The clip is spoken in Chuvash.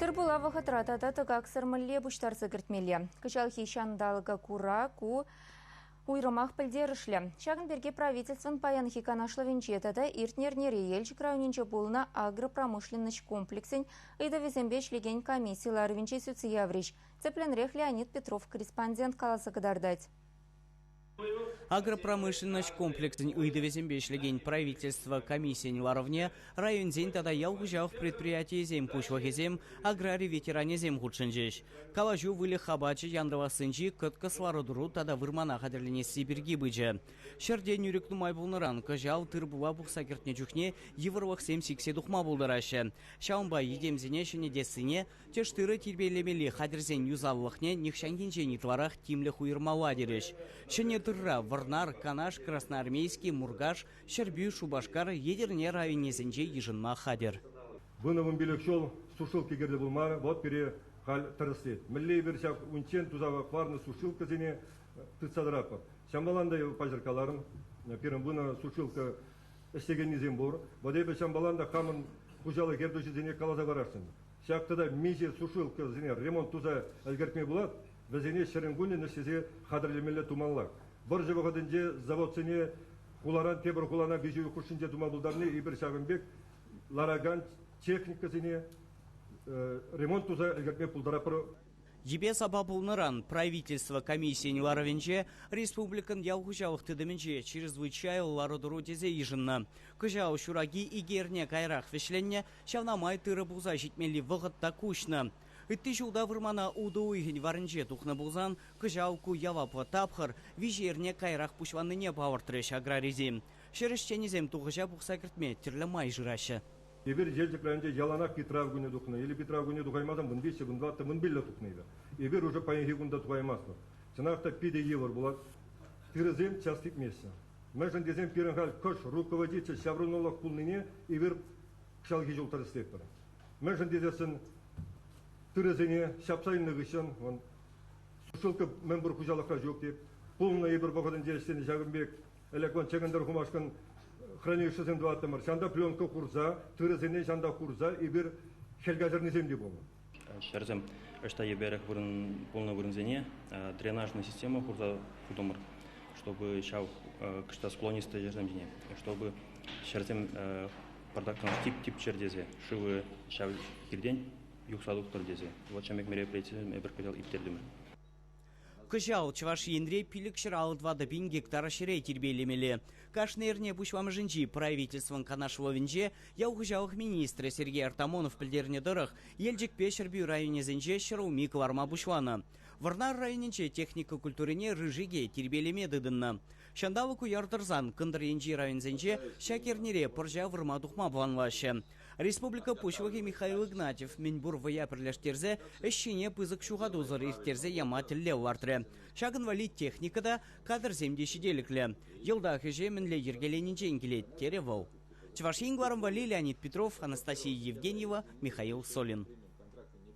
Тыр-пула вӑхӑтра тата тӑкаксӑр мӗнле пуҫтарса кӗртмелле? Кӑҫалхи ҫанталӑка кура ку уйрӑмах пӗлтерӗшлӗ. Ҫакӑн пирки правительствӑн паянхи канашлӑвӗнче тата иртнӗ эрнере Елчӗк районӗнче пулнӑ агропромышленноҫ комплексӗн ыйтӑвӗсемпе ӗҫлекен комисси ларӑвӗнче сӳтсе яврӗҫ. Тӗплӗнрех Леонид Петров корреспондент каласа кӑтартать. Агропромышленноҫ комплексӗн ыйтӑвӗсемпе ӗҫлекен правительство комиссийӗн ларӑвне районсен тата ял хуҫалӑх предприятийӗсен пуҫлӑхӗсем, аграри ветеранӗсем хутшӑнчӗҫ. Калаҫу выльӑх апачӗ янтӑлассинчи кӑткӑс лару-тӑру тата вырмана хатӗрленесси пирки пычӗ. Ҫӗрте нӳрӗк нумай пулнӑран кӑҫал тыр-пула пухса кӗртнӗ чухне йывӑрлӑхсем сиксе тухма пултараҫҫӗ. Ҫавӑнпа йӗтемсене ҫӗнетессине Тӗш-тырӑ тирпейлемелли хатӗрсен юсавлӑхне нихҫанхинчен ытларах тимлӗх уйӑрмалла терӗҫ. Ҫӗнӗ тырра Вӑрнар, Канаш, Красноармейски, Муркаш, Ҫӗрпӳ, Шупашкар, Етӗрне районӗсенче йышӑнма хатӗр. Вунӑ-вунпилӗк ҫул сушилка кирлӗ пулмарӗ, вӑт пире халь тӗрӗслет. Мӗнле эпир ҫак унччен туса хӑварнӑ сушилкӑсене тытса тӑратпӑр. Ҫампалан та паҫӑр каларӑм, пирӗн вунӑ сушилка ӗҫлекеннисем пур. Вӑт эпӗ ҫампалан та хамӑн хуҫалӑх ертӳҫисене каласа парасшӑн. Ҫак тата миҫе сушилкӑсене ремонт туса ӗлкӗртме пулать, вӗсене ҫӗрӗн-кунӗн ӗҫлесе хатӗрлемелле тумалла. Вӑрҫӑ вӑхӑтӗнче заводсене хуларан тепӗр хулана виҫӗ уйӑх хушшинче тума пултарни эпир ҫакӑн пек ларакан техникӑсене ремонт туса ӗлкӗртме пултаратпӑр. Йӗпе-сапа пулнӑран правительство комиссийӗн ларӑвӗнче республикӑн ял хуҫалӑх тытӑмӗнче чрезвычайлӑ лару-тӑру тесе йышӑннӑ. Кӑҫал ҫураки икӗ эрне каярах вӗҫленнӗ, Ҫавна май тырӑ пулса ҫитмелли вӑхӑт та куҫнӑ. Ытти ҫулта вырмана утӑ уйӑхӗн варринче тухнӑ пулсан, кӑҫал ку яваплӑ тапхӑр виҫӗ эрне каярах пуҫланнине палӑртрӗҫ аграрисем. Ҫӗр ӗҫченӗсем тухӑҫа пухса кӗртме тӗрлӗ май шыраҫҫӗ. Эпир Елчӗк районӗнче яланах Питрав кунӗ тухнӑ. Или Питрав кунӗ тухаймасан вунвиҫҫӗ, вунтӑваттӑ, вунпиллӗк тухнӑ эпир. Эпир уже паянхи кун та тухаймастпӑр. Чӑнах та питӗ йывӑр пулать. Тырӑсем час типмеҫҫӗ. Мӗншӗн тесен пирӗн халь кӑш руководитель ҫаврӑнулӑх пулнине эпир кӑҫалхи ҫул тӗрӗслетпӗр. Мӗншӗн тесессӗн тырӑсене ҫапса илнӗ хыҫҫӑн вон сушилка мӗнпур хуҫалӑхра ҫук тет. Пулнӑ эпир вӑхӑтӗнче ӗҫленӗ ҫакӑн пек ӗлӗк вон чӗкӗнтӗр хумашкӑн хранилищӗсем тӑваттӑмӑр. Ҫанта пленка хурса, тырӑсене ҫанта хурса эпир хӗл каҫарнисем те пулнӑ. Ҫӗрсем ӑҫта йӗперех вырӑн пулнӑ вырӑнсене дренажный система хурса хутӑмӑр, чтобы ҫав кӑшта склонистый ҫӗрсем ҫине, чтобы ҫӗрсем пӑртак тип-тип ҫӗр тесе, шывы ҫав хиртен юхса тухтӑр тесе. Вот ҫав пек мероприятисем эпир кӑҫал ирттертӗмӗр. Кӑҫал Чӑваш Енре 554 пин гектар ҫӗре тирпейлемелле. Кашни эрне пуҫламӑшӗнчи правительствӑн канашлӑвӗнче ял хуҫалӑх министрӗ Сергей Артамонов пӗлтернӗ тӑрӑх, Елчӗкпе Ҫӗрпӳ районӗсенче ҫӗрулми кӑларма пуҫланӑ. Вӑрнар районӗнче техника культурине рыжике тирпейлеме тытӑннӑ. Ҫанталӑк уяр тӑрсан кӑнтӑр енчи районсенче ҫак эрнере пӑрҫа вырма тухма планлаҫҫӗ. Республика Пуҫлӑхӗ Михаил Игнатьев мӗнпур вӑя пӗрлештерсе ӗҫ ҫине пысӑк ҫухатусӑр ирттерсе яма тӗллев лартрӗ. Ҫакӑн валли техника та, кадрсем те ҫителӗклӗ. Йӑлтах ӗҫе мӗнле йӗркеленинчен килет, терӗ вӑл. Чӑваш Ен кӑларӑм валли Леонид Петров, Анастасия Евгеньева, Михаил Солин.